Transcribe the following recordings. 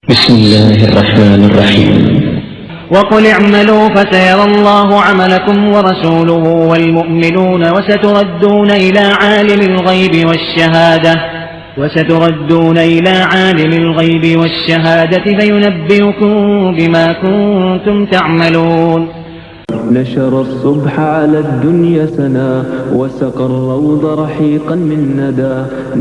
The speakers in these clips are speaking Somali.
بسم الله الرحمن الرحيم. وقل اعملوا فسيرى الله عملكم ورسوله والمؤمنون وستردون إلى عالم الغيب والشهادة فينبئكم بما كنتم تعملون. نشر الصبح على الدنيا سنا، وسقى الروض رحيقا من ندى.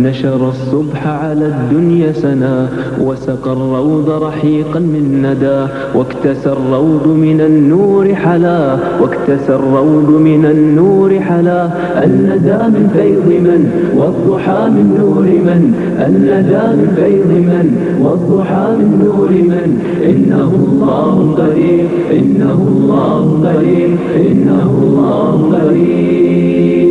نشر الصبح على الدنيا سنا، وسقى الروض رحيقا من ندى. واكتسى الروض من النور حلا، واكتسى الروض من النور حلا. الندى من فيض من، والضحى من نور من. الندى من فيض من، والضحى من نور من. إنه الله قريب، إنه الله قريب، إنه الله قريب.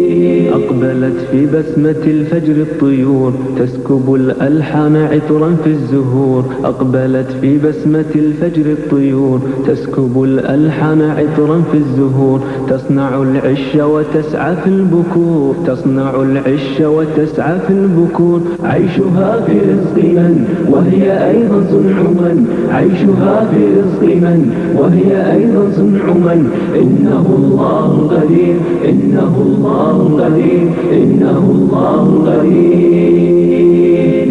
أقبلت في بسمة الفجر الطيور، تسكب الألحان عطرا في الزهور. أقبلت في بسمة الفجر الطيور، تسكب الألحان عطرا في الزهور. تصنع العش وتسعى في البكور، تصنع العش وتسعى في البكور. عيشها في رزق من، وهي أيضا صنع من. عيشها في رزق من، وهي أيضا صنع من. إنه الله قدير، إنه الله قدير، إنه الله قدير.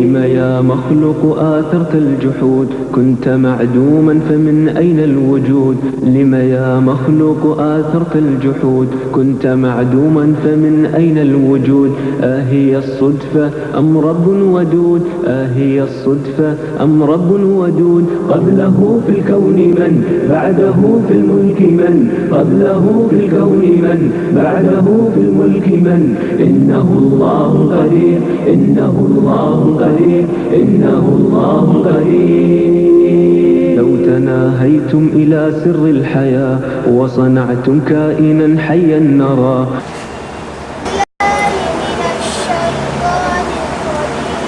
لما يا مخلوق آثرت الجحود، كنت معدوما فمن أين الوجود؟ لما يا مخلوق آثرت الجحود، كنت معدوما فمن أين الوجود؟ آهي الصدفة أم رب ودود؟ آهي الصدفة أم رب ودود؟ قبله في الكون من، بعده في الملك من. قبله في الكون من، بعده في الملك من. إنه الله قدير، إنه الله قدير، إنه الله قدير. لو تناهيتم إلى سر الحياة، وصنعتم كائنا حيا نرى. من الشيطان الرجيم.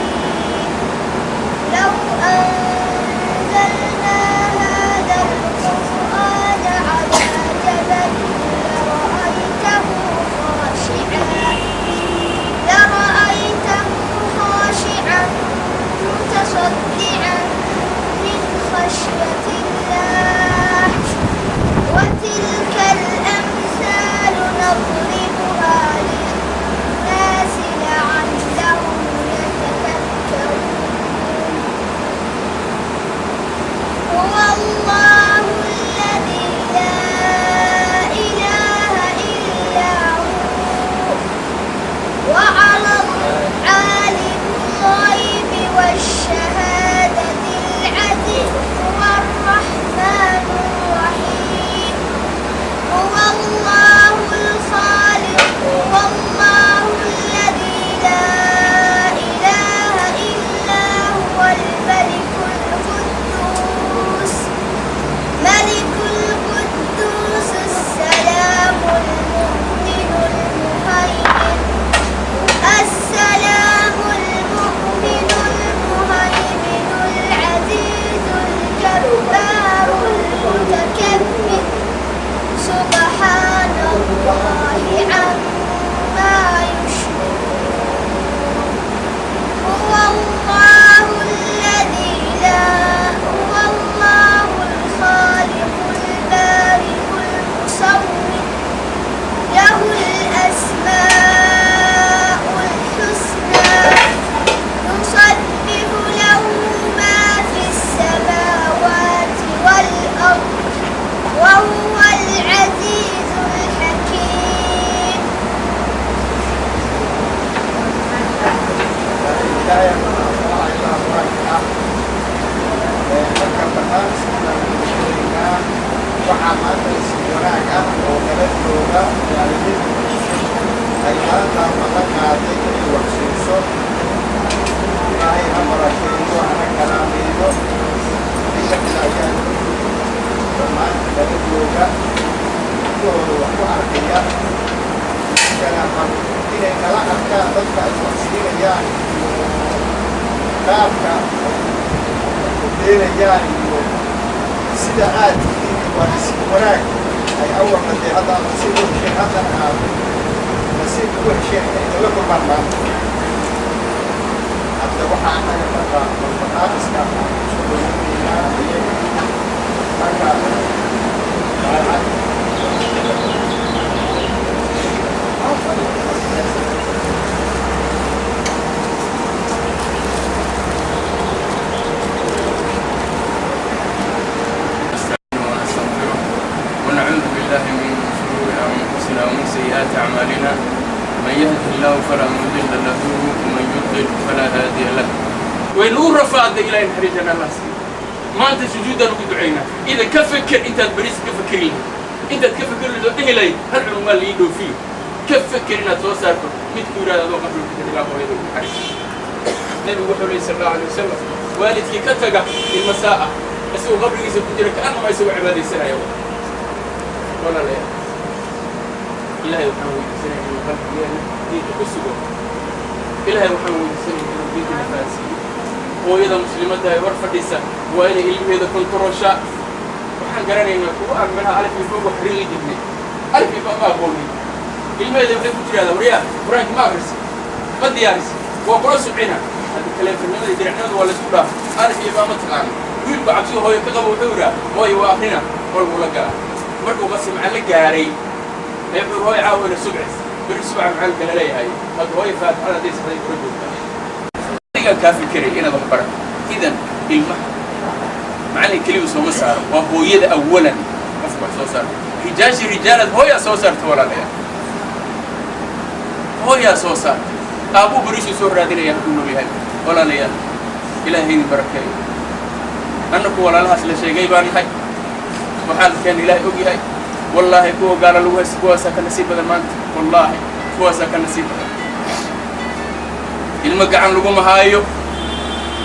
لو أنزلنا هذا القرآن على جبل لرأيته خاشعا متصدعا من خشية الله. وتلك الأمثال نضربها للناس لعلهم يتفكرون. هو الله الذي لا إله إلا هو، وعلى عالم الغيب والشهادة العزيز الرحمن الرحيم. هو الله الخالق، هو الله الذي لا إله إلا هو الملك القدوس، ملك القدوس السلام المؤمن المهيمن، السلام المؤمن المهيمن العزيز الجبار المتكبر. سبحان الله عما يشركون. هو الله الذي لا هو الله الخالق البارئ المصور، له الأسماء الحسنى، يسبح له ما في السماوات والأرض، وهو العزيز الحكيم. Ilaahay ilaa qur-aanka ah marka barnaamijkan sheegnaa, waxaa maanta si wanaag ah oo nala jooga jaaliyada ay maanta balan qaaday inay wax siiso. Ilaahay ha barakeeyo, hana karaameeyo. Inta ayaa oo maanta nala jooga, kuwooda wax ku arkaya kana inay nala arkaan dadka ay wax siinayaan iyo qaabka ay ku keenayaan iyo sida aad tihiin. Waa nasiib wanaag ay awalna dee hadda aad nasiib u hesheen, haddana aad nasiib ugu hesheen inay idinla kulmaan maanta. Hadda waxaa annaga marka barnaamijka aan kusoo dhaweynaynaa. ونستغفره ونعوذ بالله من شرور أنفسنا ومن سيئات أعمالنا، من يهده الله فلا مضل له ومن يضلل فلا هادي له. Waynu rafaaday. Ilahay naxariisana Allah siiyo. Maanta sujuuddaan ugu ducaynaa. Idan ka feker intaad bariis ka fekeri lahayd, intaad ka fekeri lahayd oo dhihi lahayd hal culumaa lii dhoofiyo, ka feker inaad soo saarto mid ku yidhahda adoo qabriga ku jira, "Ilaa hooyada ugu naxariis." Nabigu wuxuu leeyay, sal Allahu alayh wasalam, waalidkii ka taga ilma saa ah isagoo qabrigiisa ku jira kaannama isagoo cibaadaysanaya. Walaalayaal, Ilaahay waxaan weydiisanaya inuu qalbigeena diinta ku sugo. Ilaahay waxaan weydiisanaya inuu diinta na fahansiiyo. Hooyada muslimadda ee hor fadhisa waa inay ilmaheeda kontaroshaa. Waxaan garanaynaa kuwa aan meelaha alif iyo ba xariiqi jirnay, alif iyo ba ma aqoonin. Ilmaheeda waxay ku tiraahdaa, "Waryaa, Qur-aanka ma akrisa? Ma diyaarisa? Waa kula subcina." Hadda taleefannimada iyo diracnimada waa laysku dhaaf. Alif iyo ba ma taqaano. Wiilku cabsiga hooyo ka qabo wuxuu yidhaha, "Hooyo, waa akrina." Qolbuu la galaa. Markuu qasi macaan la gaaray ee wuxuu, "Hooyo, caawa ina subci, beri subaxa macallinka la leeyahay." Hadda hooyo faatixada hadday saxday kula joogtaa, adigaa kaa fikiray inaad wax barato. Idan ilmaha macallin keliya sooma saaro, waa hooyada awalan qofka wax soo saarto. Rijaashi rijaalad hooyaa soo saarta, walaalayaal, hooyaa soo saarta. Aabbuu beriisuu soo raadinaya hadduu nool yahay. Walaalayaal, Ilaahay idin barakeeyo. Annaku walaalahaas la sheegay baan nahay. Waxaa keena Ilaahay og yahay. Wallaahi, kuwa gaala lagu haysta kuwaasaa ka nasiib badan maanta. Wallaahi, kuwaasaa ka nasiib badan. Ilmo gacan laguma haayo.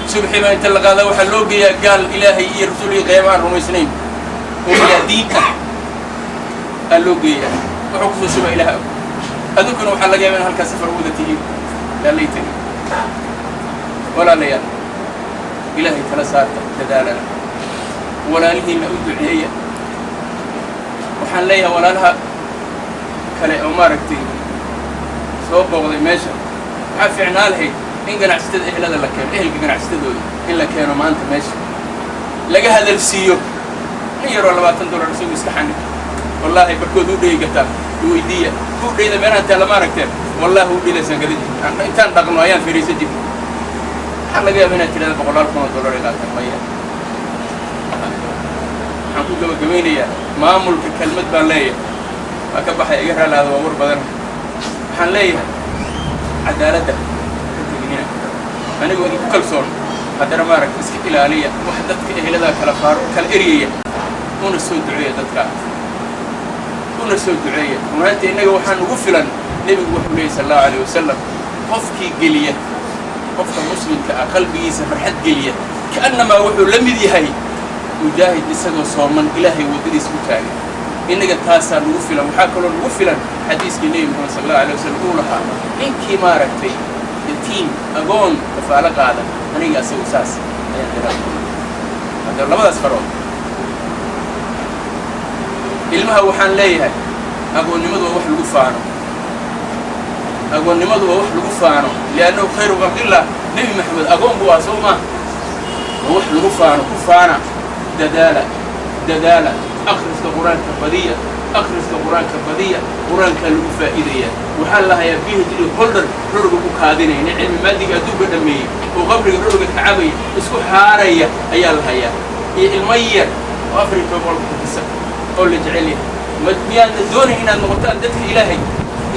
Subxii baa inta la qaadaa waxaa loo geeyaa gaal Ilaahay iyo rasuul iyo qiyaama aan rumaysnayn oo ilaa diin ah aa loo geeyaa. Wuxuu kusoo shubaa Ilaah og. Adunkuna waxaa laga yaaba in halkaas safar u wada tihiin. Laalaytani, walaalayaal, Ilaahay tala saarta, dadaalana, walaalihiinna u duceeya. Waxaan leeyahay walaalaha kale oo maaragtay soo booqday meesha, waxaa fiicnaa lahayd in ganacsatada ehlada la keeno, ehelka ganacsatadooda in la keeno maanta meesha laga hadalsiiyo. Nin yaroo $20 isagu iska xanib, wallaahi barkood u dheegi kartaa. Weydiiya u dheyda meelahan taalla ma aragteen? Wallaahi, u dhedaysaan gada jirta. Intaan dhaqno ayaan fariisan jirta. Waxaa laga yaaba inaad tidhahda boqolaal kun oo dollar ay qaataan. Maya. Waxaan ku gabagabaynayaa maamulka, kelmad baan leeyahay, waa ka baxay, iga raalaada, waa war badan. Waxaan leeyahay cadaaladda ka teginina. Anigoo idinku kalsoon, haddana maaragta iska ilaaliya wax dadka eheladaa kala faaro, kala eryaya. Una soo duceeya dadkaa, una soo duceeya. Runaantii innaga waxaa nugu filan, Nebigu wuxuu leeyay, sal Allahu alayh wasalam, qofkii geliya qofka muslimka ah qalbigiisa farxad geliya, ka'annamaa wuxuu la mid yahay mujaahid isagoo sooman Ilaahay waddadiisa u taagan. Innaga taasaa nagu filan. Waxaa kaloo nagu filan xadiiskii Nebi Moxamed sal Allahu alay wasalam uu lahaa, ninkii maaragtay yatiim agoon kafaalo qaada, aniga asagu saas ayaan diraa. Hadda labadaas farood ilmaha waxaan leeyahay, agoonnimadu waa wax lagu faano. Agoonnimadu waa wax lagu faano, liannahu khayru khalqillah Nebi Maxamed agoon buu ah, soo maa? Waa wax lagu faano, ku faana. Dadaala, dadaala, akhriska Qur-aanka badiya, akhriska Qur-aanka badiya. Qur-aankaa lagu faa'iidayaa. Waxaa la hayaa PhD holder roroga ku kaadinaya, nin cilmi maadiga adduunka dhammeeyey oo qabriga roroga kacabaya, isku xaaraya ayaa la hayaa, iyo ilmo yar oo 14 qolka ku fisa oo la jecel yahay. Ma miyaadna doonayn inaad noqotaan dadka Ilaahay?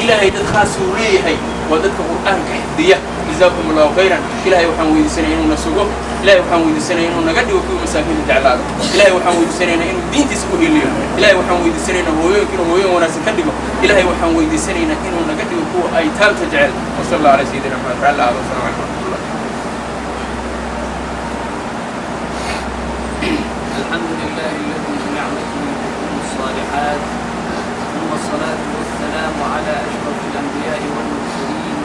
Ilaahay dad khaas uu leeyahay, waa dadka Qur'aanka xifdiya. Jazaakum Allahu khayran. Ilahay waxaan weydiisanaya inuu na sugo. Ilahay waxaan weydiisanaya inuu naga dhigo kuwii masaakiinta jeclaado. Ilahay waxaan weydiisanaynaa inuu diintiisa u heliyo. Ilahay waxaan weydiisanaynaa hooyooyinka inuu hooyoyin wanaagsan ka dhigo. Ilahay waxaan weydiisanaynaa inuu naga dhigo kuwa aytaamta jecel. Wasala Allah ala sayidina Maxamed. Raalli aado. Wasalamu calaykum waraxmatullah. الحمد لله الذي بنعمته تتم الصالحات، ثم الصلاة والسلام على أشرف الأنبياء والمرسلين،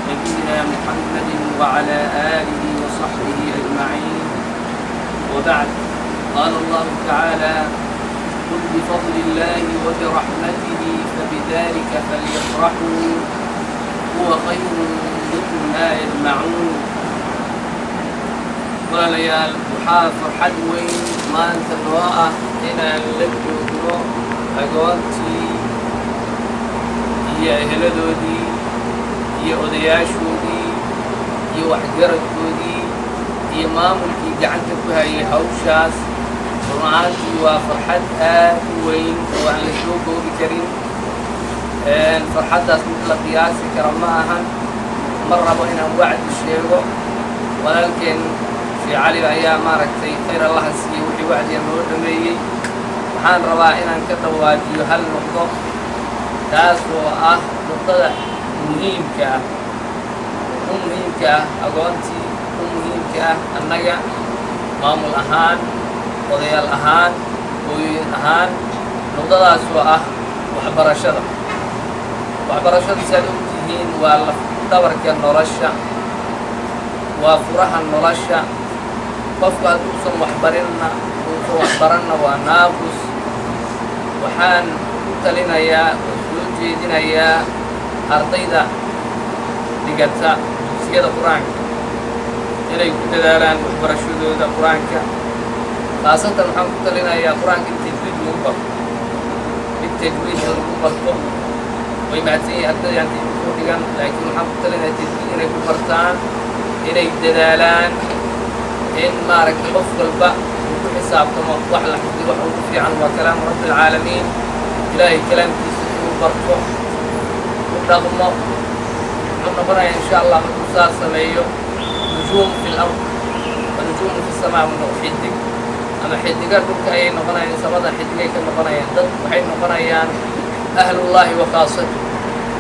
نبينا محمد وعلى آله وصحبه أجمعين، وبعد. قال الله تعالى: قل بفضل الله وبرحمته فبذلك فليفرحوا هو خير مما يجمعون. Walaalayaal. Walaalayaal, waxaa farxad weyn maanta noo ah inaan la joogno agoontii iyo eheladoodii iyo odayaashoodii iyo waxgaradkoodii iyo maamulkii gacanta ku hayay hawshaas. Run ahaantii waa farxad aad u weyn oo aan la soo koobi karin. Farxaddaas mid la qiyaasi kara ma ahan. Ma rabo inaan wacdi sheego. Walaalkeen Sheekh Cali ayaa, maaragtay, khayr Allaha siiyey, wixii wacdiga noo dhameeyey. Waxaan rabaa inaan ka dhawaajiyo hal nuqdo, taas oo ah nuqdada muhiimka ah, u muhiimka ah agoontii, u muhiimka ah annaga maamul ahaan, odayaal ahaan, hooyooyin ahaan. Nuqdadaas oo ah waxbarashada. Waxbarashadu, si aad og tihiin, waa laf dhabarka nolosha, waa furaha nolosha. Qofku hadduusan waxbarinna, uusan waxbaranna, waa naaqus. Waxaan ku talinayaa oo soo jeedinayaa ardayda dhigata dugsiyada Qur-aanka inay ku dadaalaan waxbarashadooda Qur-aanka. Khaasatan waxaan ku talinayaa Qur-aanka in tajwiid lagu barto, in tajwiid in lagu barto. Way mahadsan yihin ardayda aan tajwiid ku dhigan, laakiin waxaan ku talinayaa tajwiid inay ku bartaan, inay dadaalaan, in, maaragtay, qof walba uu ku xisaabtamo wax la xifdiyo. Wax ugu fiican waa kalaamu rabbi alcaalamiin. Ilaahay kalaamkiisa inuu barto, u dhaqmo, wuxuu noqonayaa, insha Allah, markuu saas sameeyo, nujuum fi l-ard wa nujuumun fi samaa. Xidig ama xidiga dhulka ayay noqonayaan, samada xidigay ka noqonayaan. Dad waxay noqonayaan ahlullaahi wa khaasatu,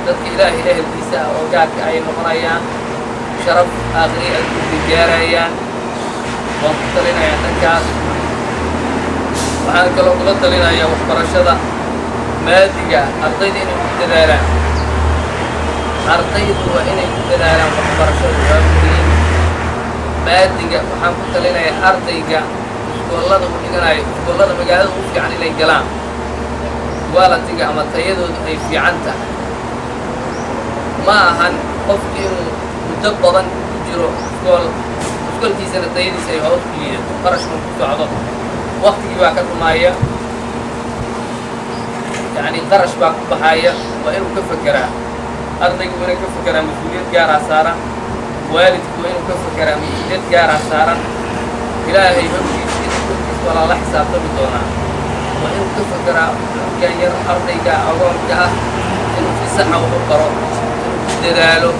dadka Ilaahay ehelkiisa ah oo gaarka ayay noqonayaan. Sharaf aakhiri adduunka gaarayaan. Waan ku talinayaa dhankaas. Waxaan kaloo kula talinayaa waxbarashada maadiga ardayda inay ku dadaalaan. Ardaydu waa inay ku dadaalaan waxbarashadu, waa muhiim. Maadiga waxaan ku talinayaa ardayga iskoollada uu dhiganayo, iskoollada magaalada ugu fiican inay galaan, quality-ga ama tayadoodu ay fiican tahay. Ma ahan qofki inuu muddo badan ku jiro iskool, iskoolkiisana tayadiisa ay hoos ku liidato, qarashkan ku socdo, waktigii baa ka dhumaaya, yacni qarash baa ku baxaya. Waa inuu ka fekeraa ardaygu, waa inuu ka fekeraa mas-uuliyad gaaraa saaran. Waalidku waa inuu ka fekeraa mas-uuliyad gaaraa saaran. Ilaahay hortiisa hortiisa waa lala xisaabtami doonaa. Waa inuu ka fekeraa cunugan yar, ardayga agoonka ah, inuu si saxa wax u baro, inuu ku dadaalo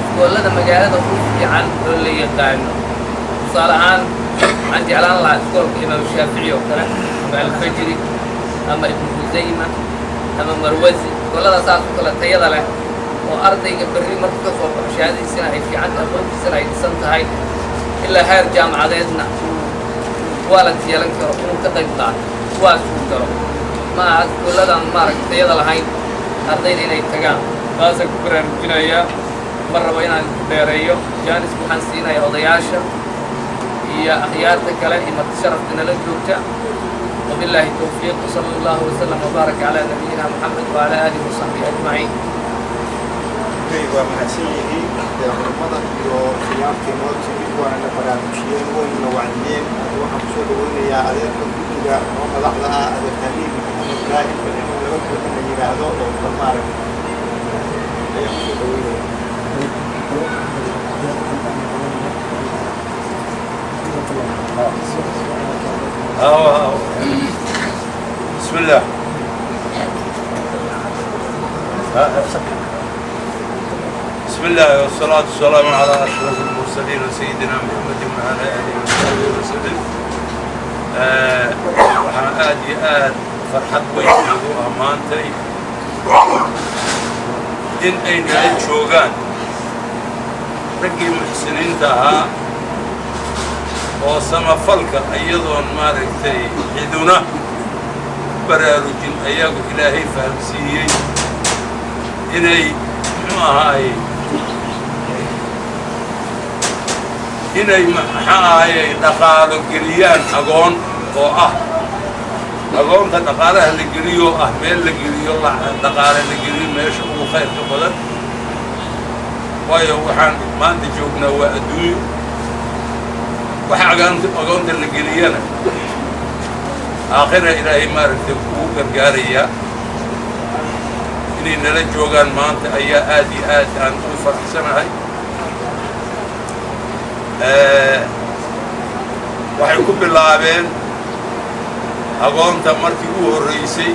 iskoollada magaalada u fiican oo la yaqaano. Tusaale ahaan, waxaan jeclaan lahaa iskoolka Imaam Shaafici oo kale, ama Alfajri, ama Ibnu Khusayma, ama Marwasi. Iskoollada saas oo kale tayada leh oo ardayga berri markuu ka soo baxo shahaadadiisana ay fiican tahay, aqoontiisana ay dhisan tahay, ilaa heer jaamacadeedna uu quality yeelan karo, inuu ka qayb qaato, kuwaas uu galo. Ma aha iskooladan, maaragta, tayada lahayn ardayda inay tagaan. Taasaan ku baraarujinayaa. Ma rabo inaan ku dheereeyo. Jaanisku waxaan siinayaa odayaasha iyo akhyaarta kale iyo marti sharafta nala joogta. وبالله التوفيق، وصلى الله وسلم وبارك على نبينا محمد وعلى آله وصحبه أجمعين. Waa mahadsan yihiin dee culimmada iyo khiyaartii noo timid, waana la baraarujiyeen, wayna wacdiyeen. Hadda waxaan kusoo dhaweynayaa adeerka guddiga noo madaxda ah, adeer Haliil Maxamed Ibraahim, bal inuu laba kelma la yidhaahdo oo bal maarag ayaan kusoo dhaweynaya. بسم الله، بسم الله والصلاة والسلام على أشرف المرسلين سيدنا محمد وعلى آله وصحبه وسلم. Waxaan aad iyo aad farxad weyn igu ammaantay in ay nala joogaan raggii muxsiniinta ahaa oo samafalka, iyadoon, maaragtay, ciduna baraarujin, ayagu Ilaahay fahamsiiyey inay, muxuu ahaayey, inay, maxaa ahayey, dhaqaalo geliyaan agoon, oo ah agoonta dhaqaalaha la geliyo, ah meel la geliyo, dhaqaale la geliyo meesha ugu khayrka badan. Waayo, waxaan maanta joognaa waa adduunyo. Waxa agoonta la geliyana aakhira Ilaahay maaragtay kugu gargaarayaa. Inay nala joogaan maanta ayaa aad iyo aad aan ugu faraxsanahay. Waxay ku bilaabeen agoonta markii u horraysay,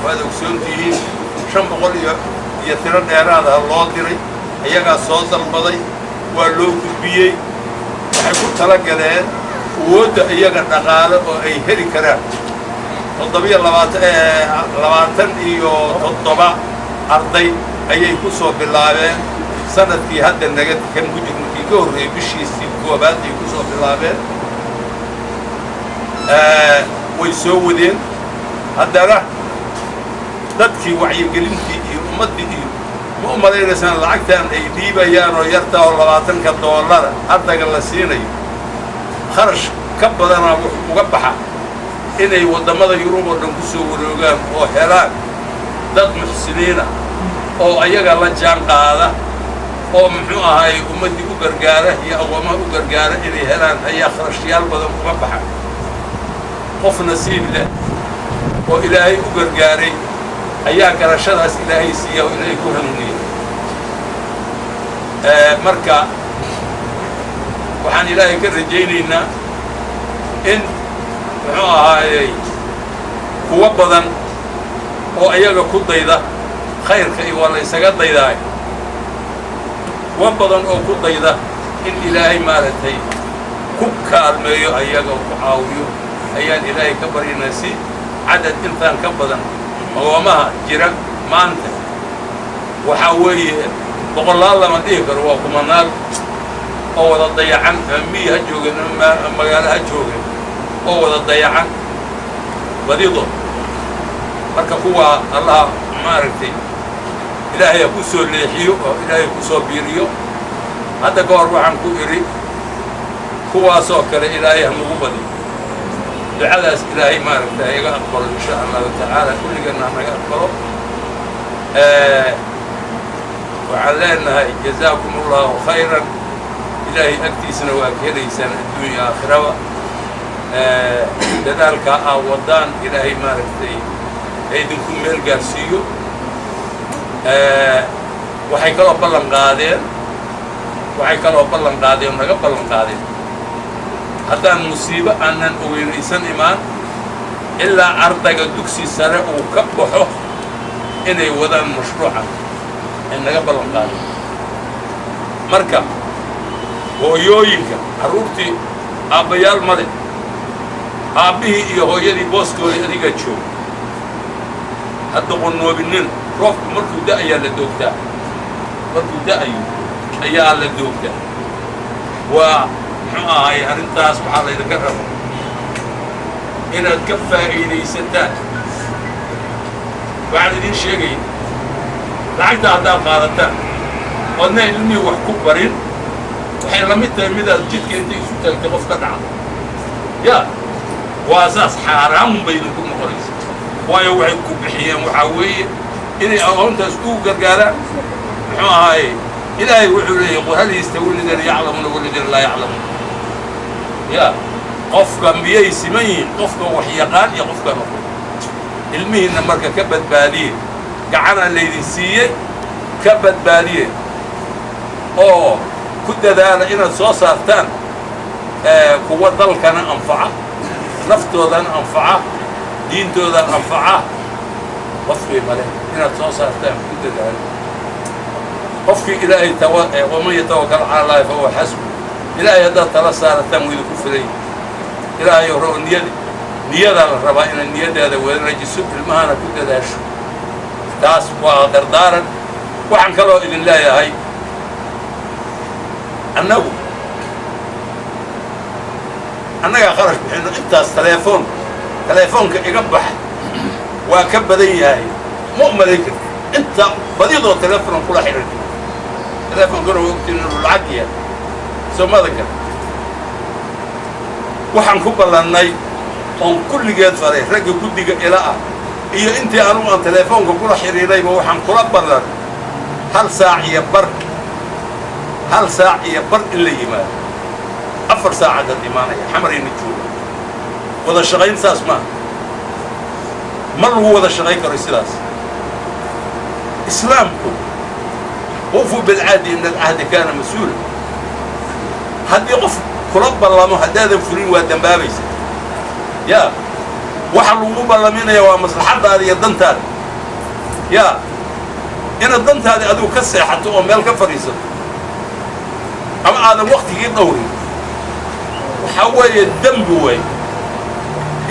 waad ogsoon tihiin, 500 iyo tiro dheeraadaha loo diray. Iyagaa soo dalbaday, waa loo gudbiyey. Waxay ku tala galeen awoodda iyaga dhaqaale oo ay heli karaan 27, 27 arday ayay ku soo bilaabeen sanadkii hadda naga kan ku jirno kii ka horreeyey, bishiisii koobaad ay ku soo bilaabeen. Way soo wadeen. Haddana dadkii wacyigelintii iyo ummaddii iyo ma u malaynaysaan lacagtan ay dhiibayaan oo yartaa oo $20-ka ardayga la siinayo, kharash ka badanaa wuxuu uga baxa inay waddamada Yurub oo dhan ku soo waroogaan oo helaan dad muxsiniina oo ayaga la jaan qaada oo muxuu ahaay ummaddii u gargaara iyo aqoomaha u gargaara inay helaan ayaa kharashyaal badan uga baxa. Qof nasiib leh oo Ilaahay u gargaaray ayaa garashadaas Ilaahay siiya oo Ilaahay ku hanuuniya. Marka waxaan Ilaahay ka rajaynaynaa in muxuu ahaayey kuwo badan oo ayaga ku dayda khayrka iyo waa la isaga daydaay, kuwo badan oo ku dayda in Ilaahay maaragtay ku kaalmeeyo, ayaga oo ku caawiyo ayaan Ilaahay ka baryanaa, si cadad intaan ka badan agoomaha jira maanta. Waxaa weeye boqolaal lama dhihi karo, waa kumanaal oo wada dayacan, ama miyi ha joogeen ama magaalo ha joogeen, oo wada dayacan badidood. Marka kuwaa Allaha maaragtay Ilaahay ha ku soo leexiyo oo Ilaahay ku soo biiriyo. Hadda ka hor waxaan ku idhi kuwaasoo kale Ilaahay ha nagu badiyo. Ducadaas Ilaahay maaragtay ha iga aqbalo, insha Allahu tacaala, kulligeenna ha naga aqbalo. Waxaan leenahay jazaakum Allahu khayran. Ilaahay agtiisana waa ka helaysaan adduunya aakhiraba. Dadaalkaa aa wadaan Ilaahay maaragtay ha idinku meel gaarsiiyo. Waxay kaloo ballan qaadeen, naga ballan qaadeen, haddaan musiibo aanan ogeynaysan imaan, ilaa ardayga dugsi sare uu ka baxo inay wadaan mashruuca ay naga ballan qaadeen. Marka hooyooyinka carruurtii aabbayaal male, aabbihii iyo hooyadii booskoodii adigaa jooga, ha doqonoobinin. Roobku markuu da'ayaa la doogtaa, markuu da'ayo ayaa la doogtaa. Waa muxuu ahaay arrintaas waxaa laydinka raba inaad ka faa'iidaysataan. Waxaan idiin sheegaya, lacagta haddaad qaadataan oodna ilmihii wax ku barin, waxay la mid tahay midaad jidka intay isu taagtay qof ka dhacdo. Ya waa saas, xaaraan bay idinku noqonaysa, waayo waxay ku bixiyeen waxaa weeye inay aqoontaas ugu gargaaraan. Muxuu ahaaye Ilaahay wuxuu leeyahy: "Qul hal yastawi aladiina yaclamuuna waladiina laa yaclamuun?" Ya qofka miyay siman yihiin qofka wax yaqaan iyo qofka noqon? Ilmihiinna marka ka badbaadiye. Gacanaa laydin siiyey, ka badbaadiye oo ku dadaala inaad soo saartaan kuwa dalkana anfaca, naftoodana anfaca, diintooda anfaca. Qofkii male inaad soo saartaan ku dadaalo. Qofkii Ilaahay tawa, waman yatawakal cala Allahi fahuwa xasbu. Ilaahay haddaad tala saarataan wuu idinku filay. Ilaahay hore oo niyada, niyadaa la rabaa inaad niyadaada wanaajiso, ilmahana ku dadaasho. Taas waa dardaaran. Waxaan kaloo idin leeyahay, annagu annagaa kharash bixinno intaas. Teleefoonka iga bax waa ka badan yahay, ma u malayn karti inta badidoo telefoon kula xidhiirta. Teleefoonkana waa ogtiin inuu lacag yahay, soo madan kara. Waxaan ku ballannay oon kulligeed faray ragga guddiga ila ah iyo intii anugu aan teleefoonka kula xidhiidhayba, waxaan kula ballan hal saac iyo bar, hal saac iyo bar in la yimaado. 4 saaca dad imaanaya, Xamarayna jooga. Wada shaqayn saas maaha, ma lagu wada shaqayn karo sidaas. Islaamku "وأوفوا بالعهد إن العهد كان مسؤولا". Haddii qof kula ballamo, haddaadan fulin, waa dambaabaysa. Ya waxa lagu ballaminaya waa maslaxaddaada iyo dantaada. Ya inaad dantaadi adigu ka seexato oo meel ka fadhiisato ama aadan waktigii dhowrin, waxaa weeye dembi wey.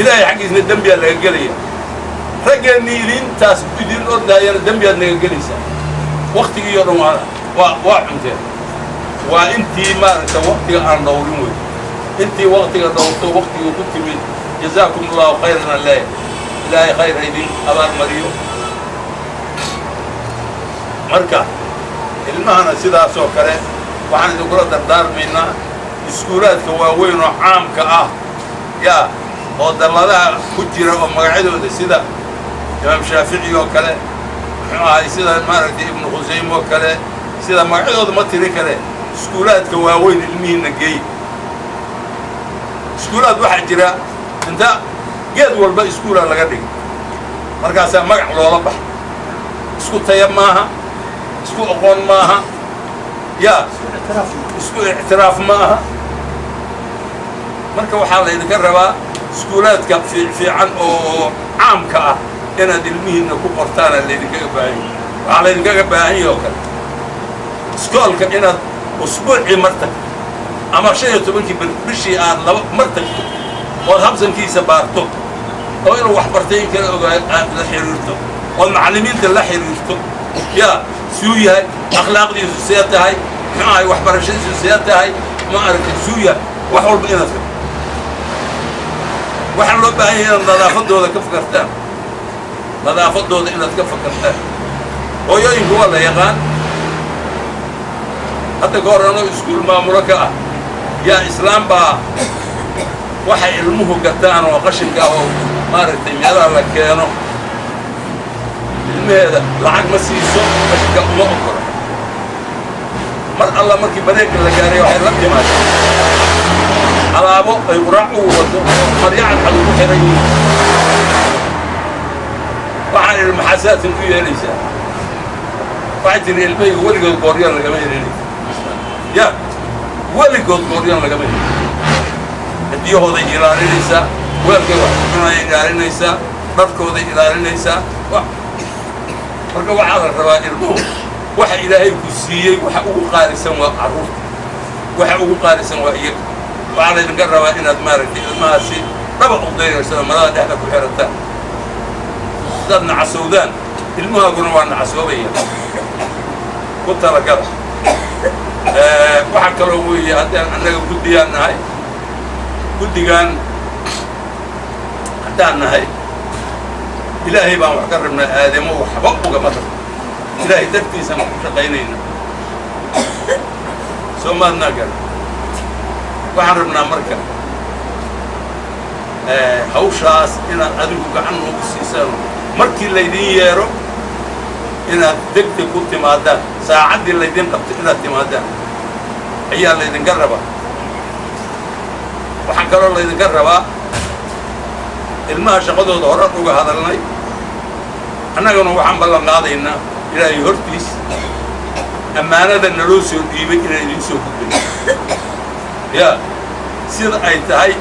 Ilaahay xaggiisna dembiyaa laga gelaya. Raggeennii idintaas idin ordaayana dembiyaad naga gelaysaa. Waktigii oo dhan waa cunteen. Waa intii, maaragta, waktiga aan dhowrin wey. Intii waktiga dhowrto, waktiga ku timid, جزاكم الله خيرا aan leeyahay. Ilaahay khayr ha idin abaalmariyo. Marka ilmahana sidaasoo kale waxaan idinkula dardaarmaynaa iskuulaadka waaweyn oo caamka ah, yaa oo dalladaha ku jira, oo magacyadooda sida Imaam Shaafici oo kale, muxuu ahay, sida, maaragtay, Ibnu Khusayme oo kale, sida magacyadooda ma tiri kale. Iskuulaadka waaweyn ilmihiinna geey. Iskuulaad waxaa jira inta geed walba iskuulaa laga dhigay, markaasaa magac loola baxa. Isku taya maaha, isku aqoon maaha, yaa isku ictiraaf ma aha. Marka waxaa laydinka rabaa iskuulaadka fiican oo caamka ah inaad ilmihiinna ku qortaana laydinkaga baahan yahy. Waxaa laydinkaga baahan yahy oo kale iskoolka inaad usbuucii mar tagto ama 15-kii bishii aad laba mar tagto, ood habsankiisa baarto, oo inuu wax bartay in kala ogaa aad la xiriirto, ood macallimiinta la xiriirto. Yaa suu yahay, akhlaaqdiisu see tahay, muxuu ahay, waxbarashadiisu see tahay, ma aragtay, suu yahay, wax walba inaad waxaa loo baahan yahay inaad nadaafadooda ka fakartaan, nadaafadooda inaad ka fakartaan. Hooyooyinku waa la yaqaan. Hadda ka hor anoo iskuul maamulo ka ah, yaa islaam baa waxay ilmuhu gataan oo qashinka ah oo, maaragtay, meelaha la keeno, ilmaheeda lacag ma siiso, qashinka uma ogola. Mar alla markii bareegka la gaaray, waxay la timaadeen alaabo ay quraac u wadato, maryo cadcad ugu xiran yihiin. Waxaan idhi, "Maxaa saasan u yeelaysaa?" Waxay tiri, "Ilmahayga weligood gooryaan lagama helin, ya weligood gooryaan lagama helin." Hadiyahooday ilaalinaysaa, weelkay wax ku cunaya ilaalinaysaa, dharkooday ilaalinaysaa. Marka waxaa la rabaa ilmuhu waxa Ilaahay ku siiyey waxa ugu qaalisan waa carruurta, waxa ugu qaalisan waa iyaga. Waxaa laydinka rabaa inaad, maaragtay, ilmahaasi dhaba u dayraysado, marada dhexda ku xirataan. Haddaad nacasowdaan, ilmahaaguna waa nacasoobaya. Ku talagala. Waxaa kaloo weeye, haddaan annaga guddiyaan nahay, guddigan haddaan nahay, Ilaahay baan wax ka rabnaa, aadamo waxba ugama rabno. Ilaahay dartiisaan ku shaqaynayna. Soo maadnaa gara? Waxaan rabnaa marka hawshaas inaad adigu gacan noogu siisaan. Markii laydin yeero inaad deg deg ku timaadaan, saacaddii laydin qabto inaad timaadaan ayaa laydinka rabaa. Waxaa kaloo laydinka rabaa ilmaha shaqadooda horan uga hadalnay. Annaguna waxaan ballan qaadaynaa Ilaahay hortiis ammaanada naloo soo dhiibay inaan idiin soo gudbin, ya sida ay tahay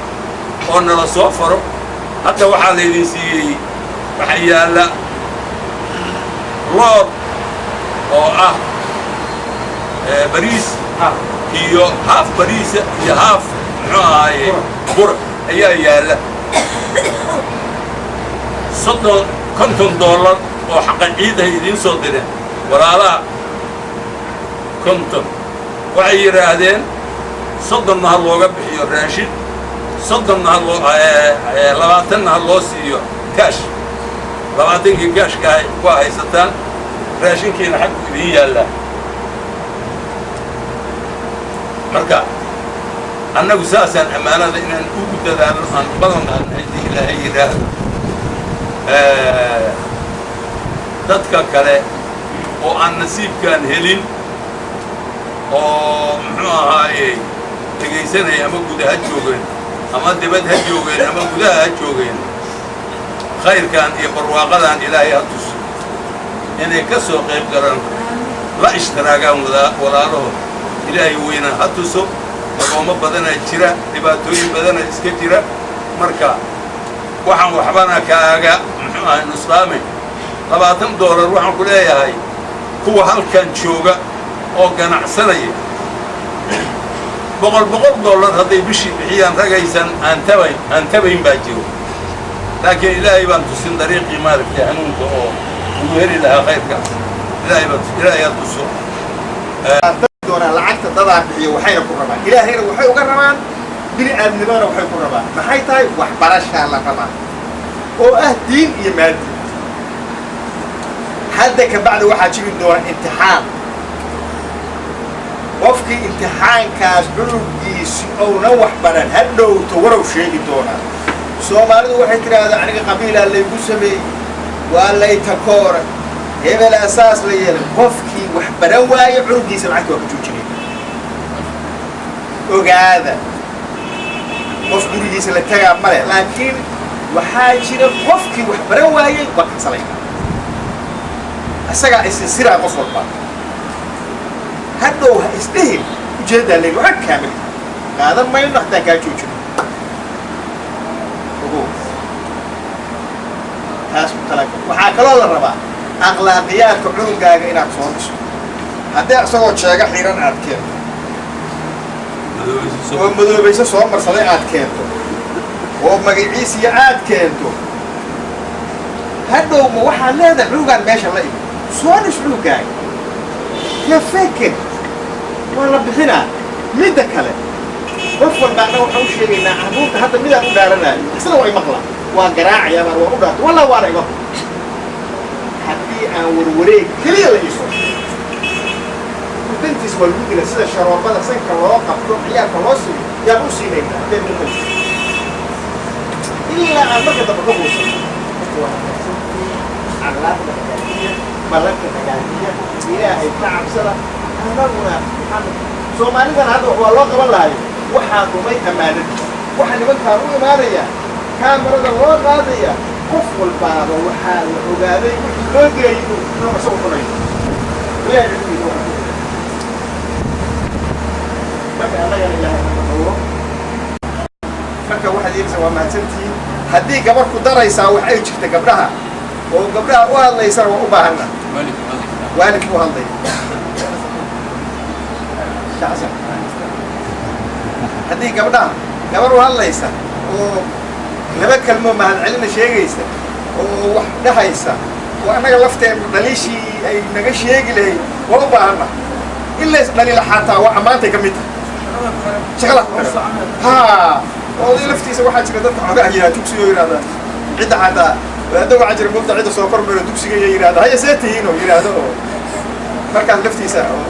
oo nala soo faro. Hadda waxaa laydin siiyey, waxaa yaalla loor oo ah bariis iyo haaf bariisa iyo haaf, muxuu ahaaye, bur ayaa yaalla. 30, $50 oo xaqa ciidahay idiin soo direen walaalaha. 50 waxay yidhaahdeen, 30-na ha looga bixiyo raashin, 30-na ha loo, 20-na ha loo siiyo kaash. 20-kii kaashka waa haysataan, raashinkiina xaggu idiin yaallaa. Marka annagu saasaan ammaanada inaan ugu dadaalno aan ballan qaadna, haddii Ilaahay yidhaahdo. Dadka kale oo aan nasiibkaan helin oo, muxuu ahaayey, dhegaysanaya. dhegaysanaya ama guda ha joogeen ama dibad ha joogeen ama gudaha ha joogeen, khayrkan iyo barwaaqadan Ilaahay ha tuso inay ka soo qayb galaan, la ishtiraagaan walaalahood. Ilaahay weynaa ha tuso. Agoomo badanaa jira, dhibaatooyin badanaa iska jira. Marka waxaan waxbana kaaga muxuu ahay nusqaamay $20. Waxaan ku leeyahay kuwa halkan jooga oo ganacsanaya, boqol boqol dollar hadday bishii bixiyaan, ragaysan aan tabayn, aan tabayn baa jiro. Laakiin Ilaahay baan tusin dariiqii maaragtay hanuunka oo ugu heli lahaa khayrkaas. Ilaahay baan, Ilaahay ha tuso. Doonaa lacagta dadaa bixiyo, waxayna ku rabaan Ilaahayna, waxay uga rabaan bini aadnimadana, waxay ku rabaan maxay tahay? Waxbarashaa la rabaa oo ah diin iyo maadi. Hadda ka bacdi waxaa jiri doona imtixaan. Qofkii imtixaankaas cunugiisi ounan wax baran, ha dhowto warow sheegi doonaa. Soomaalidu waxay tidhaahdaa, "Aniga qabiilaa laygu sameeyey, waa lay takoora, hebel asaas la yeelay." Qofkii wax baran waaye, cunugiisa lacagta waa ka joojinay. Ogaada, qof gurigiisa la tagaa male, laakiin waxaa jira qofkii wax baran waayey waa kansalay, isagaa isinsiraa. Qof walba hadhow ha isdhehin ujeeddaa leyn waxba kaamil qaadan mayno haddaan kaa joojino. Ogow taas ku talagal. Waxaa kaloo la rabaa akhlaaqiyaadka cunugaaga inaad soo dhisto. Haddii isagoo jeego xiran aad keento oo madoobayso soo marsaday aad keento oo magaciisiya aad keento, hadhow ma waxaad leedahay cunugaan meesha la imi? Soo dhis cunugaaga, ka feker, waa la bixinaa. Midda kale, qof walba annaga waxaan u sheegaynaa carruurta hadda midaan u dhaaranayo, isna waa imaqla, waa garaacayaa baan, waan u dhaartay, wallah waana ima. Haddii aan warwareeg keliya la iisoo dantiis waa lagu dila, sida sharoobada sanka loo qabto ciyaalka loo siiyo yaan u siinaynaa haddee muqal ilaa aan marka dambe ka quusan. Marka waa hagaagsantihiin, akhlaaqda hagaajiya, ballanka hagaajiya, Ilaahay ka cabsada. Annaguna waxaan Soomaalidan hadda waa loo qaban lahayo, waxaa dhumay ammaanadii. Waxaa nimankaan u imaanaya, kaamarada loo qaadaya, qof walbaaba waxaa la ogaaday wixii loo geeyay inuu isagu cunayo. Ilaahay cilmigiisa waxaa ku jira. Marka annagana Ilaahay hana dhowro. Marka waxaad yeelaysaa, waa mahadsantihiin. Haddii gabar ku daraysaa wax ay jirta, gabdhaha oo gabdhaha u hadlaysana waa u baahanna, waalidka u hadlaya. Xasan, haddii gabdhaha gabar u hadlaysa oo laba kalmoo mahadcelina sheegaysa oo wax dhahaysa oo annaga lafteena dhaliishii ay naga sheegi lahayd, waa u baahanna. In lays dhaliila xataa waa ammaantay ka mid tahay shaqada ku xiran. Ha, oday laftiisa waxaa jira dadka xogaha yihaa dugsiga oo yidhahda cidda xataa wadaadda waxaa jira moogta cidda soo kormaro dugsiga iyo yidhahda haya see tihiin oo yidhaahdo oo markaas laftiisa oo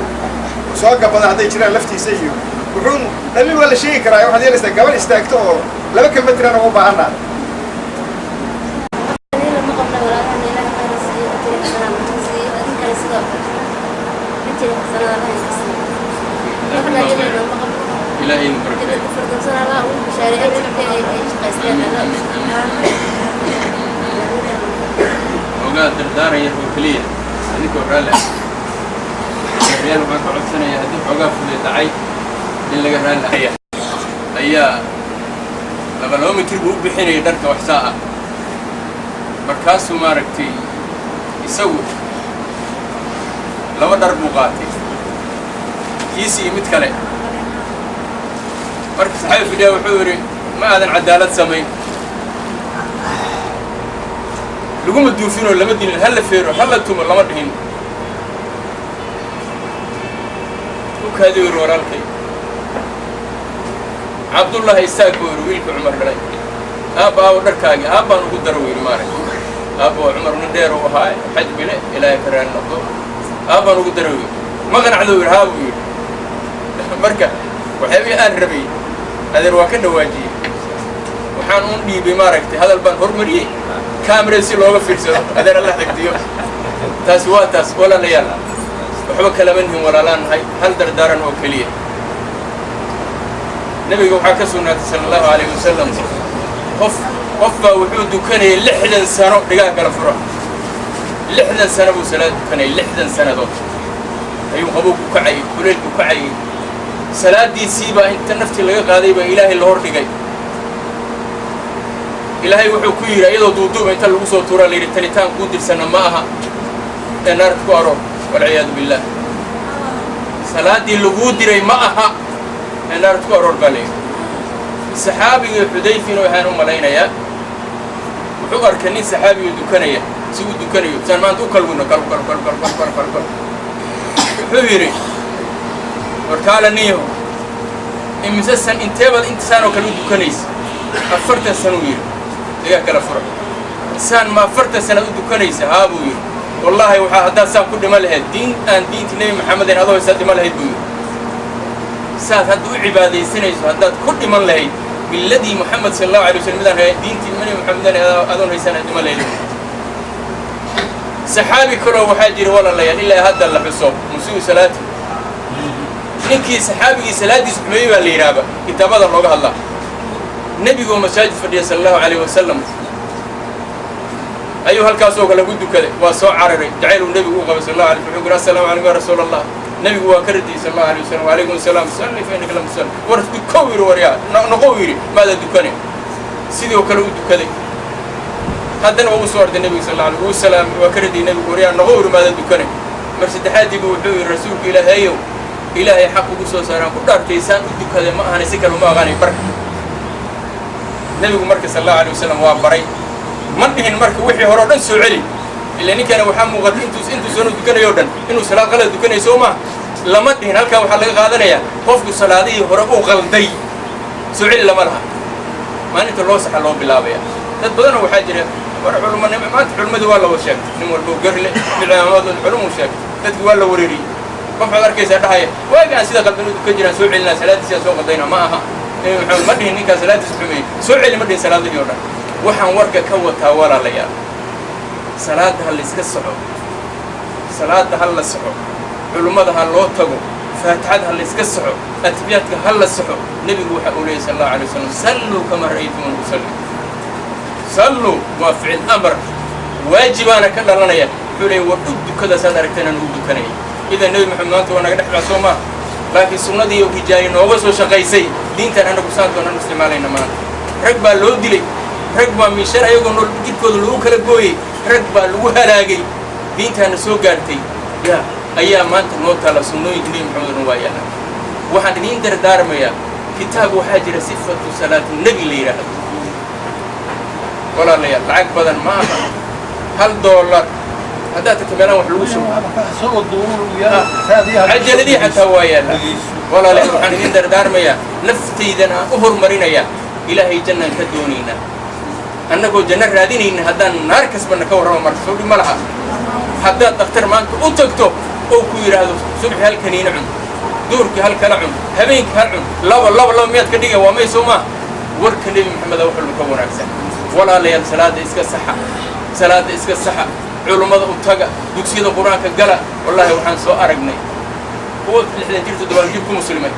soo gabada hadday jiraan laftiisa iyo wuxuun dhaliil waa la sheegi karaa. Waxaad yeelaysaa gabar istaagto oo laba kelmad tirana u baahanaa. Aniga ma qabna. Walaalahan Ilaahay khayr ha siiyo, ajri xasanaa ha siiyo. Adinkana sidoo kale ajri xasanaa Allah idinka siiyo. Wax dhaliilana ma qabno. Ilaahay idin barakeeyo. Jannada firdowsana Allah ugu bishaareeyo ajirka ay shaqaysteen Allah. Ogaa dardaaran yar oo keliya, adinkoo raalli ah. Reer waxaan ka codsanayaa haddii xoogaa fuday dhacay in laga raalli ahaya. Ayaa laba laba mitir buu u bixinayay dharka waxsaa ah. Markaasuu maaragtay isagu laba dhar buu qaatay, kiisi iyo mid kale. Marka saxaabi fidhiya wuxuu yidhi, "Ma aadan cadaalad samayn, laguma duufinoo lama dilin, ha la feero, ha la tumo lama dhihin." U kaadi yidhi, "Walaalkay Cabdullahi, istaag," buu yidhi, wiilka Cumar dhalay. "Aabba, aawo dharkaagii?" "Aabbaan ugu daro," yidhi. Maarag aabba waa Cumar, nin dheer uu ahaa, xaj bile, Ilaahay ka raali noqdo. "Aabbaan ugu daro," yidhi. "Ma qanacdo?" yidhi. "Haa," buu yidhi. Marka waxyaabihii aan rabay adeer waa ka dhawaajiyey. Waxaan un dhiibay maaragtay hadal baan hormariyey kaamera si looga fiirsado. Adeer alla xigdiyo. Taasi waa taas. Walaalayaal, waxba kalama nihin, walaalaan nahay. Hal dardaaran oo keliya. Nabiga waxaa ka sugnaatay sala Allahu calayhi wasalam, qof qof baa wuxuu dukanayay 60 sano, dhigaha kala furo. 60 sano buu salaad dukanayay. 60 sannadood ayuu qabow ku kacayay, kuleyl ku kacayay. Salaaddiisii baa inta naftii laga qaaday baa Ilaahay la hor dhigay. Ilaahay wuxuu ku yidhi, iyadoo duuduuba inta lagu soo tuuraa la yidhi, "Tanitaan kuu dirsanna ma aha ee naarta ku aroor." Walciyaadu billaah. "Salaaddii laguu diray ma aha ee naarta ku aroor," baa la yidhi. Saxaabigii Xudayfina waxaan u malaynayaa, wuxuu arkay nin saxaabiga dukanaya, si uu dukanayo saan maanta u kalwino, kal kal kal kal kal kal kal kal. Wuxuu yidhi, "Warkaala niyaho, imise san inteebaad intasaan oo kale u dukanaysa?" "40 sanuu," yidhi. Degaa kala fura. "Saan ma 40 sanaad u dukanaysa?" "Haa," buu yidhi. "Wallaahi, waxaa haddaad saan ku dhima lahayd, diin aan diintii Nebi Maxameden adoo haysaa dhima lahayd," buu yidhi. "Saad hadda u cibaadaysanayso haddaad ku dhiman lahayd, milladii Moxamed sala Allahu alay wasallam midaan hay, diintii Nebi Maxameden adoon haysan dhima lahayd." Saxaabi kaloo waxaa jira, walaalayaal, ilaa hadda la xuso, musii'u salaati, ninkii saxaabigii salaaddiisa xumeeyey baa la yidhaahba, kitaabada looga hadlaa. Nebigoo masaajid fadhiya sala Allahu calayh wasalam ayuu halkaasoo kale ku dukaday. Waa soo cararay, jacayl uu nebigu u qabay sal Allahu alay slam. Wuxuu yidhi, "Assalaamu calaykum ya rasuula Allah." Nebigu waa ka radiyey sal Allahu alay wasalam, "Wacalaykum asalaam. Salli fa innaka lam tusalli." "War dukow," yidhi. "Waryaa, noqow," yidhi, "maada dukane." Sidoo kale u dukaday. Haddana waa u soo orday nebigu sal alla alay wuu salaamay, waa ka radiyey nebigu. "Waryaa, noqow," yidhi, "maada dukane." Mar saddexaadiibu wuxuu yidhi, "Rasuulka Ilaahayow, Ilaahay xaq ugu soo saaraan ku dhaartay, saan u dukaday ma ahana, si kale uma aqaanay bar." Nebigu marka sal Allahu alay wasalam waa baray. Ma dhihin marka, "Wixii hore o dhan soo celi." Ila ninkana waxaa muuqata intuu sano dukanayo o dhan inuu salaad qalad dukanayo, soo maa? Lama dhihin. Halkaa waxaa laga qaadanayaa, qofku salaadihii hore uu qalday soo celi lama laha. Maalinta loo saxa loo bilaabaya. Dad badanoo waxaa jira war culuma. Maanta culimmadii waa la wada sheegtay, nin walbo garle mid cimaamadood culumuu sheegtay. Dadki waa la wareeriyey. Qof waxaad arkaysaa dhahaya, "Waagaan sida qaldan u dukan jiraan soo celinaa, salaaddiisaan soo qaldayna." Ma aha. Nebi Maxamed ma dhihin, "Ninkaa salaaddiisa xumeeyey soo celi." Ma dhihin salaadihii o dhan. Waxaan warka ka wataa, walaalayaal, salaadda ha layska soco, salaadda ha la soco, culummada ha loo tago, faatixada ha layska soco, atixiyaadka ha la soxo. Nebigu waxa uu leeyay sal Allahu alay wasalam, "Salluu kamaa ra'aytumuni usalli." Salluu waa ficil amar, waajibaana ka dhalanaya. Wuxuu leeyay, "War u dukada saad aragteen aan ugu dukanaya." Idan Nebi Maxamed maanta waa naga dhex bax, soo maa? Laakiin sunnadii oo rijaali nooga soo shaqaysay diintan annagu saantoon anu isticmaalayna. Maanta rag baa loo dilay, rag baa miishar ayagoo nool jidhkooda lagu kala gooyey, rag baa lagu halaagay. Diintaana soo gaartay ya ayaa maanta noo taala. Sunnooyinka Nebi Maxamed oo dhan waa yaala. Waxaan idiin dardaarmayaa, kitaab waxaa jira Sifatu Salaati Nebi la yidhaahdo. Walaalayaal, lacag badan ma aha, $1 haddaad tagto meelaan wax lagu shubo, cajaladii xataa waa yaalla. Walaalayaal, waxaan idiin dardaarmayaa, naftaydan aan u horumarinayaa, Ilaahay jannaan ka doonaynaa. Annagoo janno raadinayna haddaan naar kasbanna, ka warrama marka, soo dhib ma laha. Haddaad dhakhtar maanta u tagto oo ku yidhaahdo, "Subxi hal kaniina cun, duurkii hal kala cun, habeenkii hal cun," laba laba laba miyaad ka dhiga? Waa may, soo maa? Warka Nebi Maxameda wax walba ka wanaagsan. Walaalayaal, salaadda iska saxa, salaadda iska saxa, culummada u taga, dugsiyada Qur-aanka gala. Wallaahi, waxaan soo aragnay kuwo 60 jir, 70 jir ku muslimay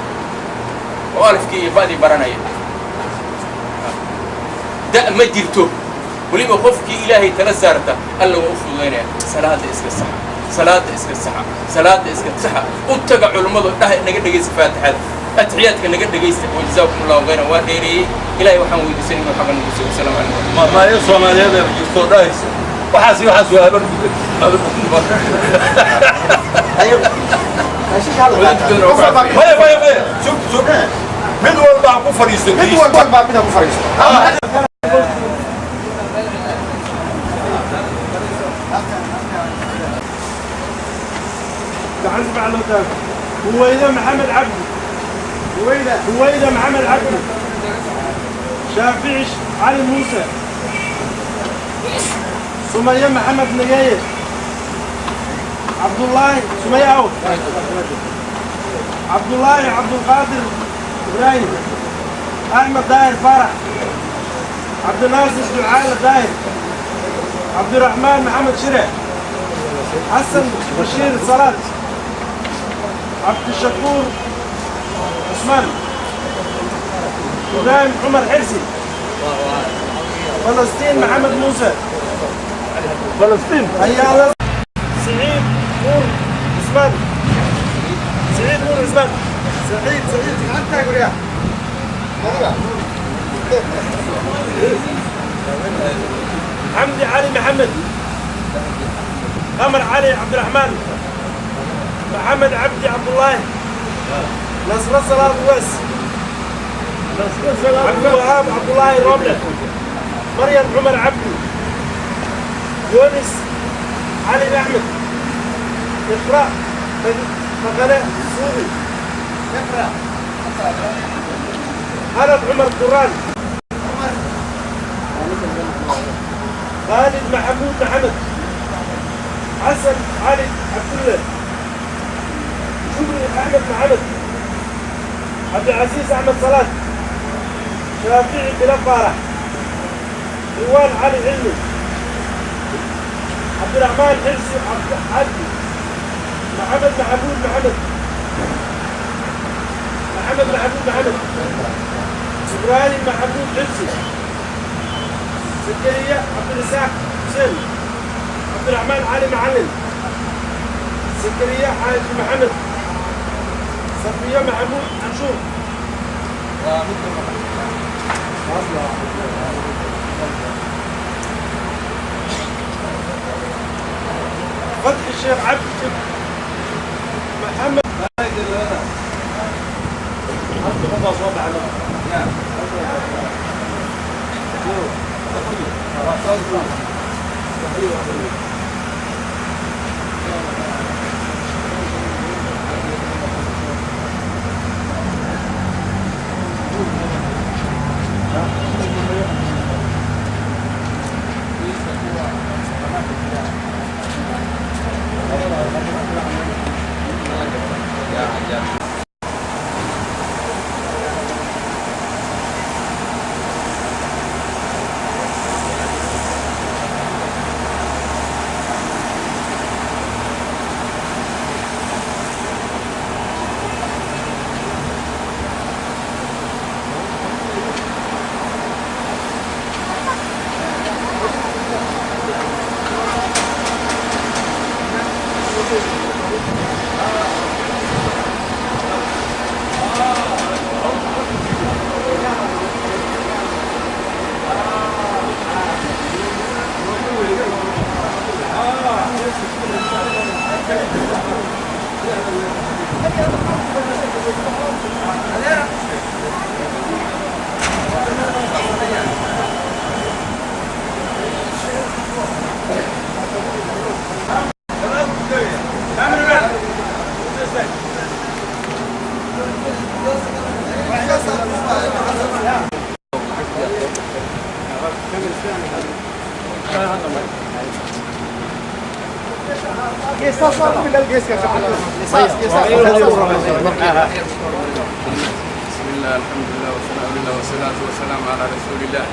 oo alifkii iyo ba'dii baranaya. Da' ma jirto. Weliba qofkii Ilaahay tala saarta, Alla waa u fududaynaya. Salaadda iska saxa, salaadda iska saxa, salaadda iska saxa. U taga culummadu, dhaha, "Naga dhegaysta faatixada, atixiyaadka naga dhegaysta." Wajazaakum Allahu khayran. Waa dheereeyey. Ilahay waxaan weydiisan inuu xaqa nagu sigo. Asalaamu calaykum. Mahmaayo Soomaaliyeed ee jirto dhahaysa, waxaas iyo waxaas waa habar maya maya maya. Sug, sug, mid walba ha ku fadhiisto. Mid walba mid ha ku fadhiisto. Gacanta baa loo taago. Huwayda Maxamed Cabdi, Huwayda Maxamed Cabdi, Shaafici Cali Muuse, Sumaye Maxamed Nageeye, Cabdullaahi Sumaye aw Cabdullaahi, Cabdulqaadir Ibraahim, Axmed Daahir Faarax, Cabdinaasir Ducaale Daahir, Cabdiraxmaan Maxamed Shire, Xasan Bashiir Salaad, Cabdishakuur Cusmaan. إبراهيم عمر حرسي، فلسطين محمد موسى، فلسطين هيا، سعيد نور عثمان، سعيد نور عثمان، سعيد سعيد حمدي علي محمد، قمر علي عبد الرحمن، محمد عبدي عبد الله، نصر صلاح الوس، عبد الوهاب عبد الله روبلة، مريم عمر عبدي، يونس علي احمد، اقرا مقالة سوري، اقرا خالد عمر قران، خالد محمود محمد، حسن علي عبد الله، شكري احمد محمد، عبد العزيز احمد صلاح، شافعي بلال فارح، روان علي علمي، عبد الرحمن حرسي عبد عدي، محمد محمود محمد، محمد محمود محمد، ابراهيم محمود حرسي، زكريا عبد الرزاق حسين، عبد الرحمن علي معلم، زكريا حاج محمد، صفية محمود عنشور. فتحي الشيخ عبد محمد. بسم الله، الحمد لله والثناء لله والصلاة والسلام على رسول الله.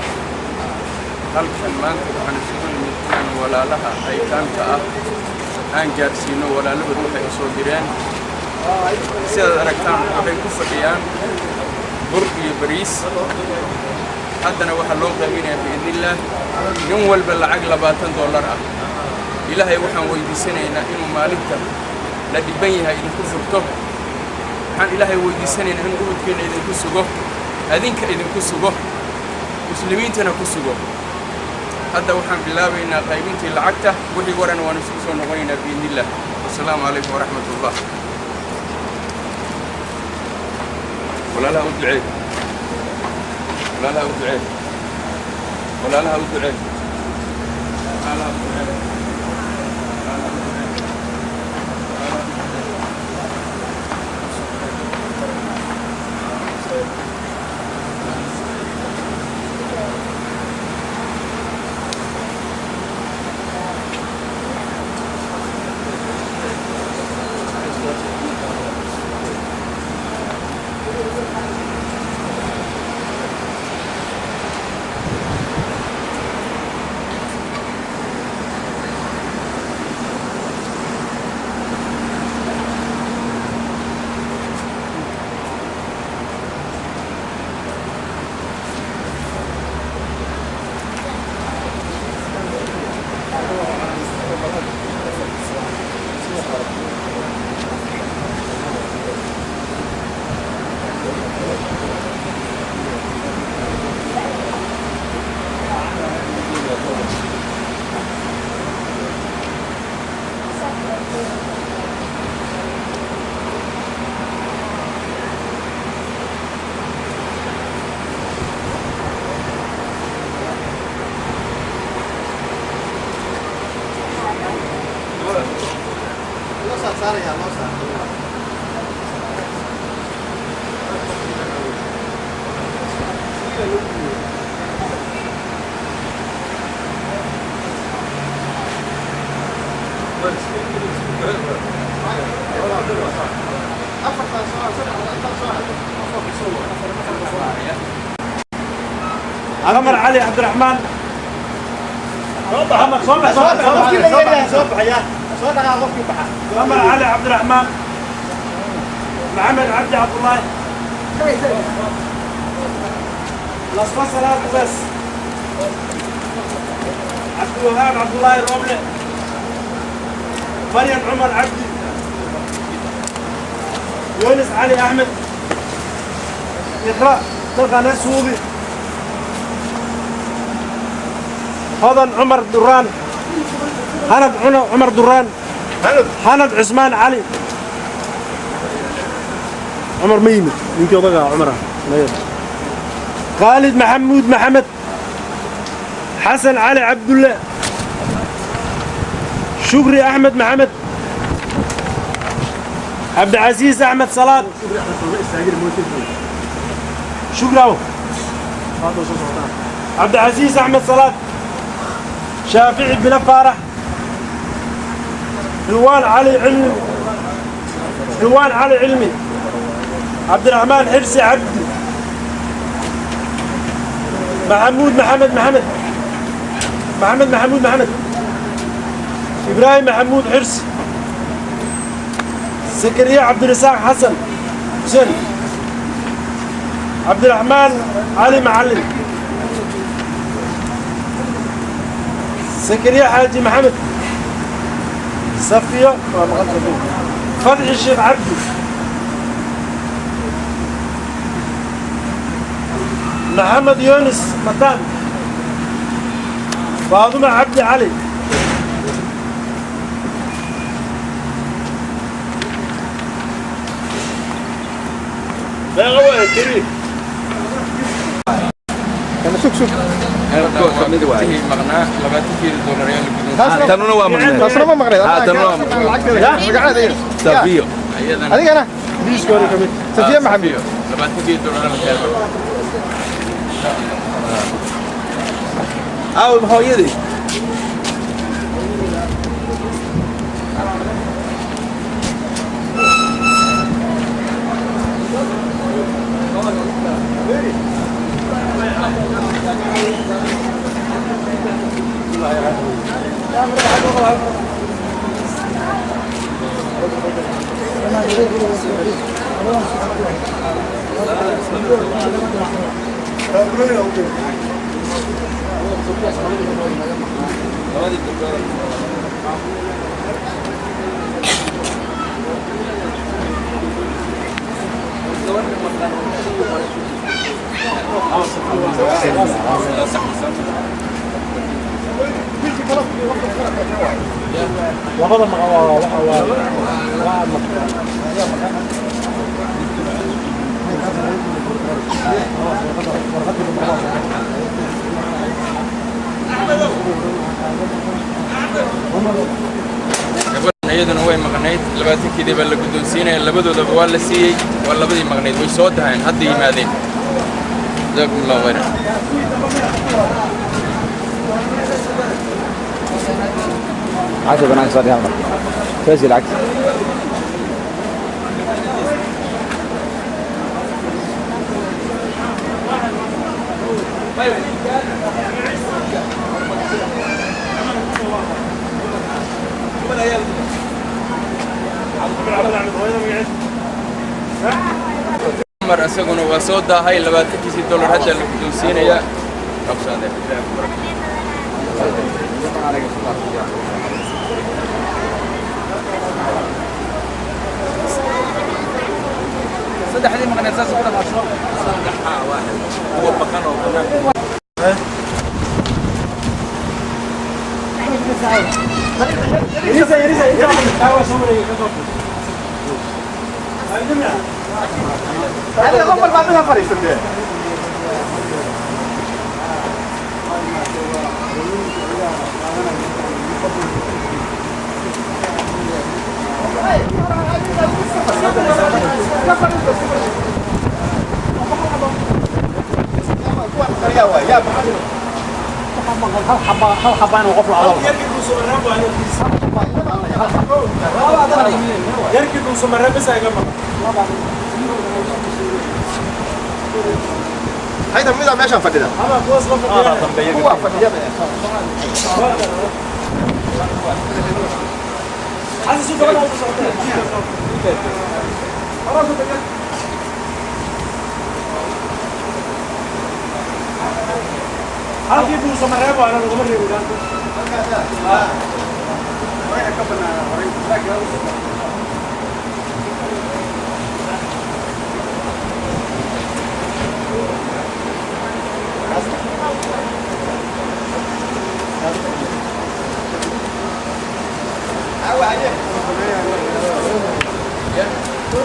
Halkan maanta waxaan isugu nimid inaan walaalaha aytaamta ah aan gaarsiino walaalahood waxay u soo direen. Sidaad aragtaan, waxay ku fadhiyaan bur iyo bariis. Haddana waxaa loo qaybinayaa biidnillaah nin walba lacag $20 ah. Ilaahay waxaan weydiisanaynaa inuu maalinta la dhiban yahay idinku furto. Waxaan Ilaahay weydiisanaynaa inuu ubadkeenna idinku sugo, adinka idinku sugo, muslimiintana ku sugo. Hadda waxaan bilaabaynaa qaybintii lacagta. Wixii waran waan isugu soo noqonaynaa biidnillah. Wasalaamu calaykum waraxmat ullah. Walaalaha u ducee, walaalaha u ducee, walaalaha u ducee, walaalaha u ducee, walaalaha u ducee. عمر علي عبد الرحمن عمر صبح صبح صبح عمر علي عبد الرحمن محمد عبد عبد الله الاصفر صلاة بس عبد الوهاب عبد الله الرملي مريم عمر عبدي يونس علي احمد اقرا تلقى ناس سوبي هذا عمر دران هند عمر دران هند عثمان علي عمر ميمت يمكن وضعها عمرها خالد محمود محمد حسن علي عبد الله شكري احمد محمد عبد العزيز احمد صلاة شكرا عبد العزيز احمد صلاة شافعي بن فارح روان علي علمي روان علي علمي عبد الرحمن حرسي عبدي محمود محمد محمد محمد محمود محمد ابراهيم محمود حرسي زكريا عبد الرزاق حسن حسين عبد الرحمن علي معلم زكريا حاجي محمد صفية فتحي الشيخ عبدي محمد يونس متان فاطمة عبد علي سوق سوق maqnaa labaatankii doolar ayaa la guddoonsiiyey. Tanuna waa maqneed. Taasna ma maqneed. Ah, tanuna waa maqneed. Safiyo. Ayadana Adigana? Safiyo Maxamed. Labaatankii doolar la keenay. Aaw hooyadii. Labada maqan waa waxa waa waa maqan. Gabadhan iyaduna way maqnayd labaatankeedii baa la guddoonsiinaya labadoodaba waa la siiyey waa labadii maqnayd way soo daheen hadda yimaadeen jazaakum allahu khayran. عشرة بنات صار يلا فازي العكس. Cumar isaguna waa soo daahay labaatankiisii dollar hadda la guddoonsiinayaa qabsaade. Saddexdii maqneed saas ugu dhamaasho. Kuwa baqan oo banaanka. يريزا يريزا هذا غمر بعدها فريسة. Yaa waay, yaa maxaa dhiman? Hal xaba, hal xaba inuu qof la yarkii dhuusamareeb bisa iga maqan. Hayda mida meeshaan fadhida. Ama kuwaas la fadhiya. Kuwa fadhiya. Xasan soo gabadha u socotay. Horaa soo degan. Halkii dhuusamareeb waana laguma reebi. Ka banaana horay.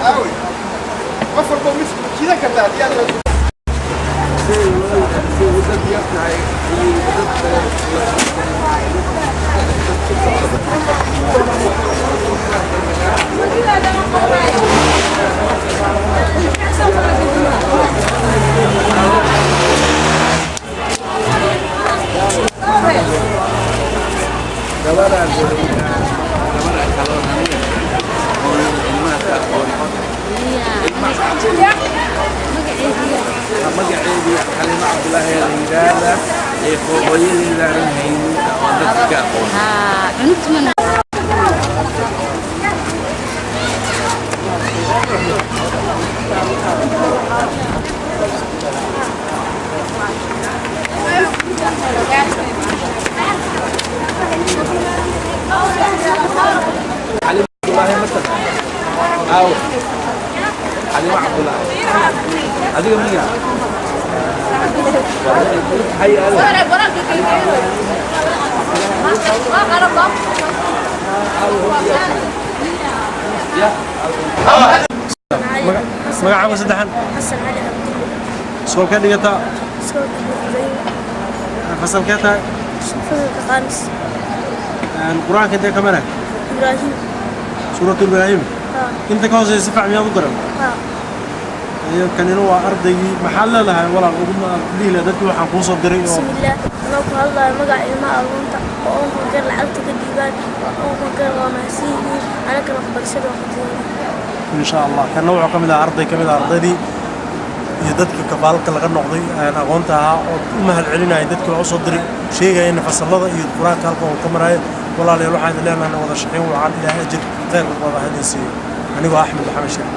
Aawi. Qof walba mid jiidan kartaa haddii aad Magaceedii Xalimo Cabdulaahi la yidhaahdaa ee hooyadeeda aan haynin oo dadka ka aqoon. Xalimo Cabdulaahi ma taqaan? Aawo Xalimo Cabdulaahi adiga miya? Hay adiga. Magacaaga saddexan? Xasan Cali Cabdulle. Iskoolkee dhigataa? Iskoolka Ibraahim. Fasalkee tahay? Fasalka khaamis. Qur-aanka intee ka maray? Ibraahim. Suuratu Ibraahim. Haa. Inta ka hooseysa si fiican miyaad u garan? Haa. Iyo kanina waa ardaygii. Maxaad leedahay walaal ugu dhihi lahaa dadkii waxaan kuu soo diray oo? Bismillaah, anoo ku hadlayo magaca ilmaha agoonta oo oonka gar lacagta ka dhiibaan oo oonka gar, waa mahadsan yihiin. Anagana waxbarashada waa ku dadaalnaa. Insha Allah kana wuxuu ka mid ahaa arday ka mid ah ardaydii iyo dadkii kafaalka laga noqday aan aqoonta ahaa oo u mahad celinaya dadkii wax usoo diray, sheegaya in fasallada iyo qur-aanka halka uu ka marayo. Walaalayaal, waxaan idin leenahay wada shaqayn wacan, Ilaahay ajir khayr wada hadin siiyo. Anigoo Axmed Maxamed Sheekh.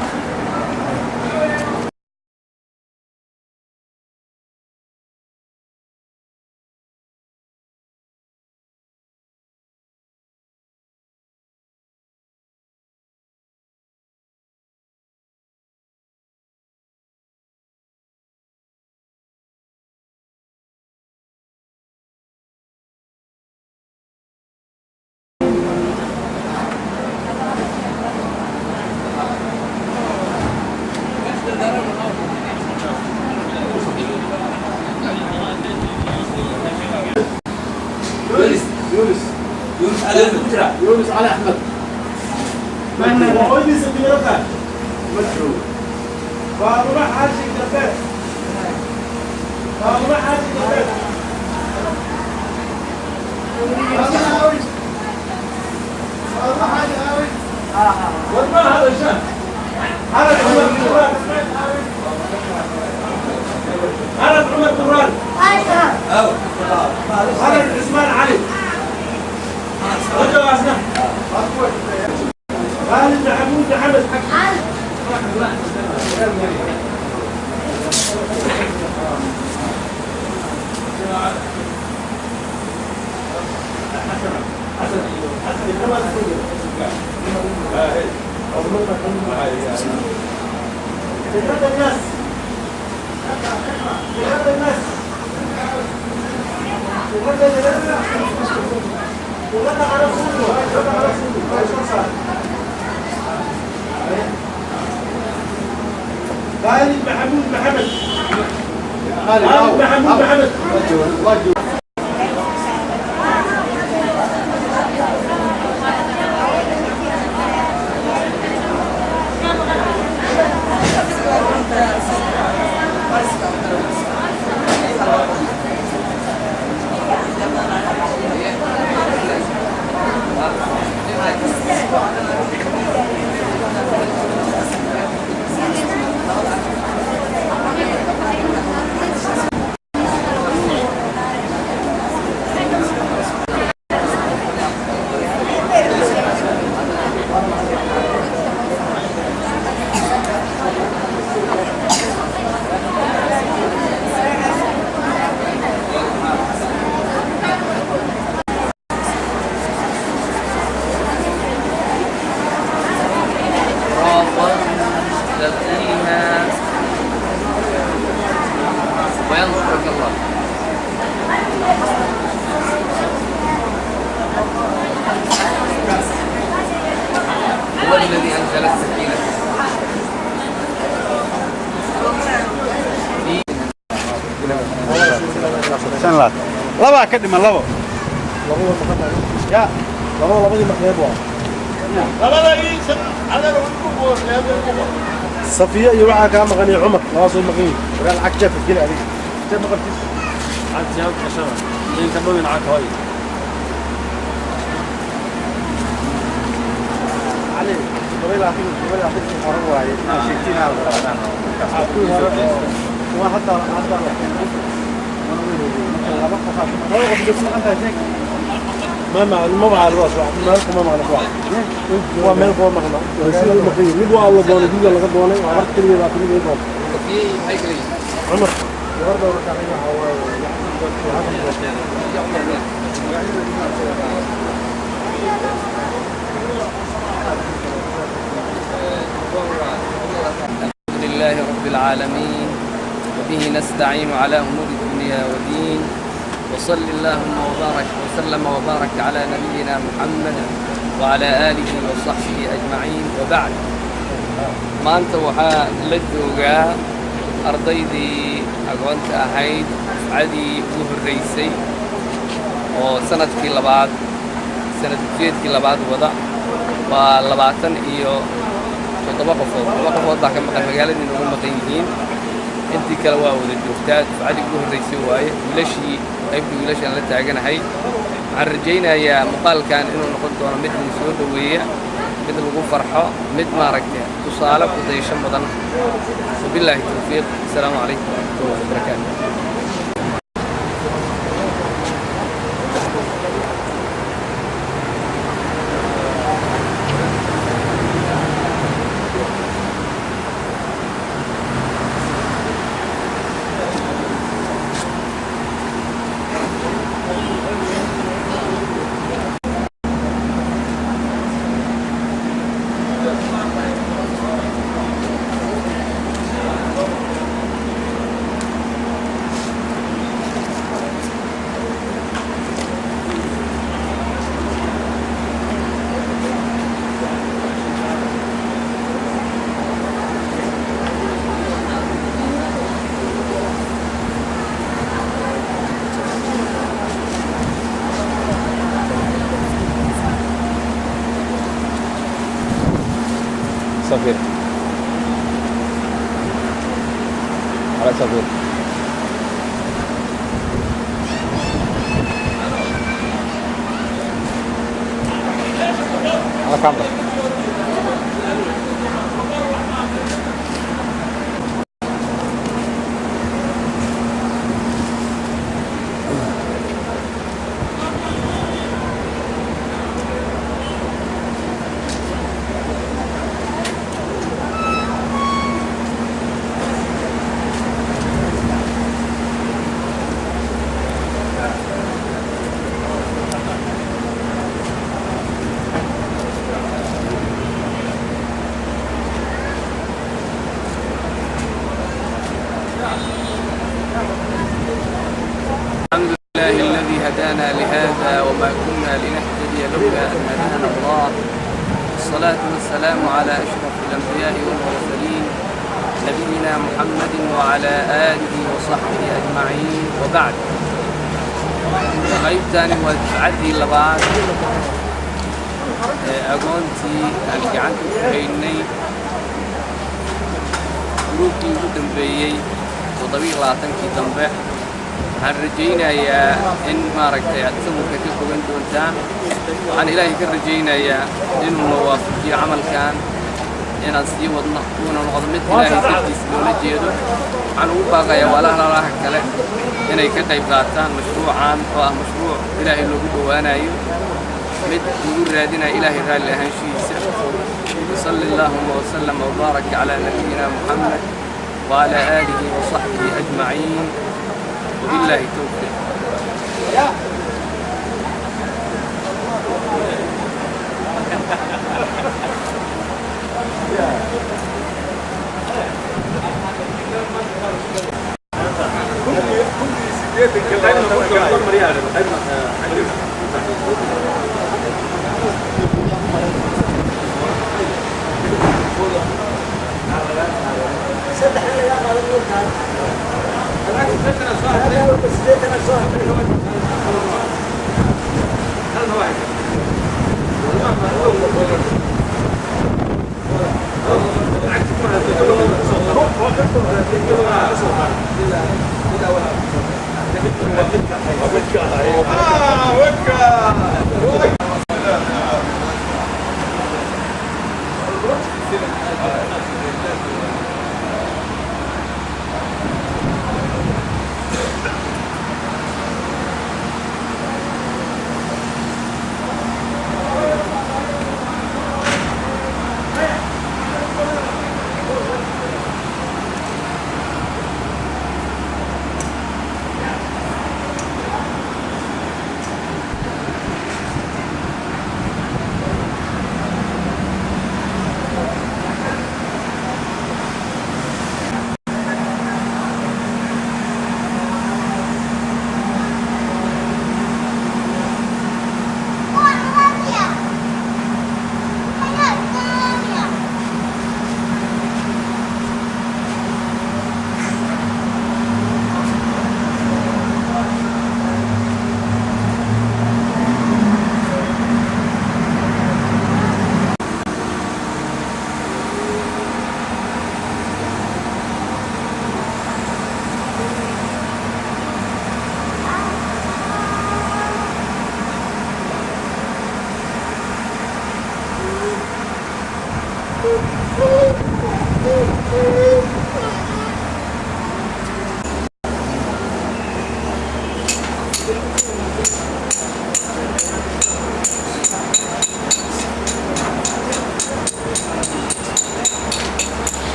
يونس، يونس، يونس علي. يونس علي احمد. Hooyadiisa dimirata Faaduma Xaashi Galbeed, Faaduma Xaashi Galbeed. Warma hadashaan. Xarad Cumar Duraan, Xarad Cumar Duraan. Xarad Cusmaan Cali. Wajawaasna خالد محمود محمد. فكرة الناس، فكرة الناس، فكرة الناس، فكرة على صوته، على صوته. خالد محمود محمد، خالد محمود محمد. 25. Labaa ka dhiman labo. Ya. Labada labadii maqneed waa. Safiya iyo waxaa kaa maqan iyo Cumar, labadaas way maqan yihiin. Waraa lacag jeebka geli adiga. Jeeb ma qabtid. Lacagta jeebka qashada. Inta dhowin lacag hooy. Cali, 27 hore waaye. Inaad sheegtiin aad rabtaan. Kuwii hore oo kuwa hadda la keenay. Marka laba qof aad laba qof bay ku maqan tahay sheeg. Ma maqan labadaas wax. Meel kuma maqna kuwa. Waa meel kuma maqna. Waa sida u maqan yihiin. Mid waa la doonay, guriga laga doonay. Waa horta keligeed baa kamid doonta. Cumar. Gabar baa markaa aniga waxaa waaye. الحمد لله رب العالمين، وبه نستعين على أمور الدنيا والدين، وصل اللهم وبارك وسلم وبارك على نبينا محمد وعلى آله وصحبه أجمعين، وبعد. Maanta waxaa la joogaa ardaydii agoonta ahayd dufcadii ugu horreysay oo sanadkii labaad, sanad dugsiyeedkii labaad wada. Waa 27 qofood. 2 qofood baa ka maqan, magaaladii nooga maqan yihiin, intii kale waa wada joogtaa. Dufcadii ugu horreysay waaye. Wiilashii, qaybtii wiilashaan la taaganahay. Waxaan rajaynayaa muuqaalkan inuu noqon doono mid idin soo dhoweeya, mid lagu farxo, mid maaragtay tusaale ku dayasho mudan. Wabilaahi towfiiq. Asalaamu calaykum waraxmatullahi wabarakaatu. Safir. Ala Safir. Ala kamera. الحمد لله الذي هدانا لهذا وما كنا لنهتدي لولا أن هدانا الله، والصلاة والسلام على أشرف الأنبياء والمرسلين نبينا محمد وعلى آله وصحبه أجمعين، وبعد. Qaybtani waa dufcaddii labaad ee agoontii aan gacanta ku haynay, gruubkii ugu dambeeyey 27-kii dambe. Waxaan rajaynayaa in maaragtay aad sawirka ka fogan doontaan. Waxaan Ilaahay ka rajaynayaa inuu na waafajiyo camalkan inaan sii wadno, uuna noqdo mid Ilaahay dartiis loola jeedo. Waxaan ugu baaqayaa walaalaha kale inay ka qayb qaataan mashruucan oo ah mashruuc Ilaahay loogu dhowaanayo, mid lagu raadinayo Ilaahay raalli ahaanshihiisa. وصلى اللهم وسلم وبارك على نبينا محمد وعلى آله وصحبه أجمعين، وبالله التوفيق.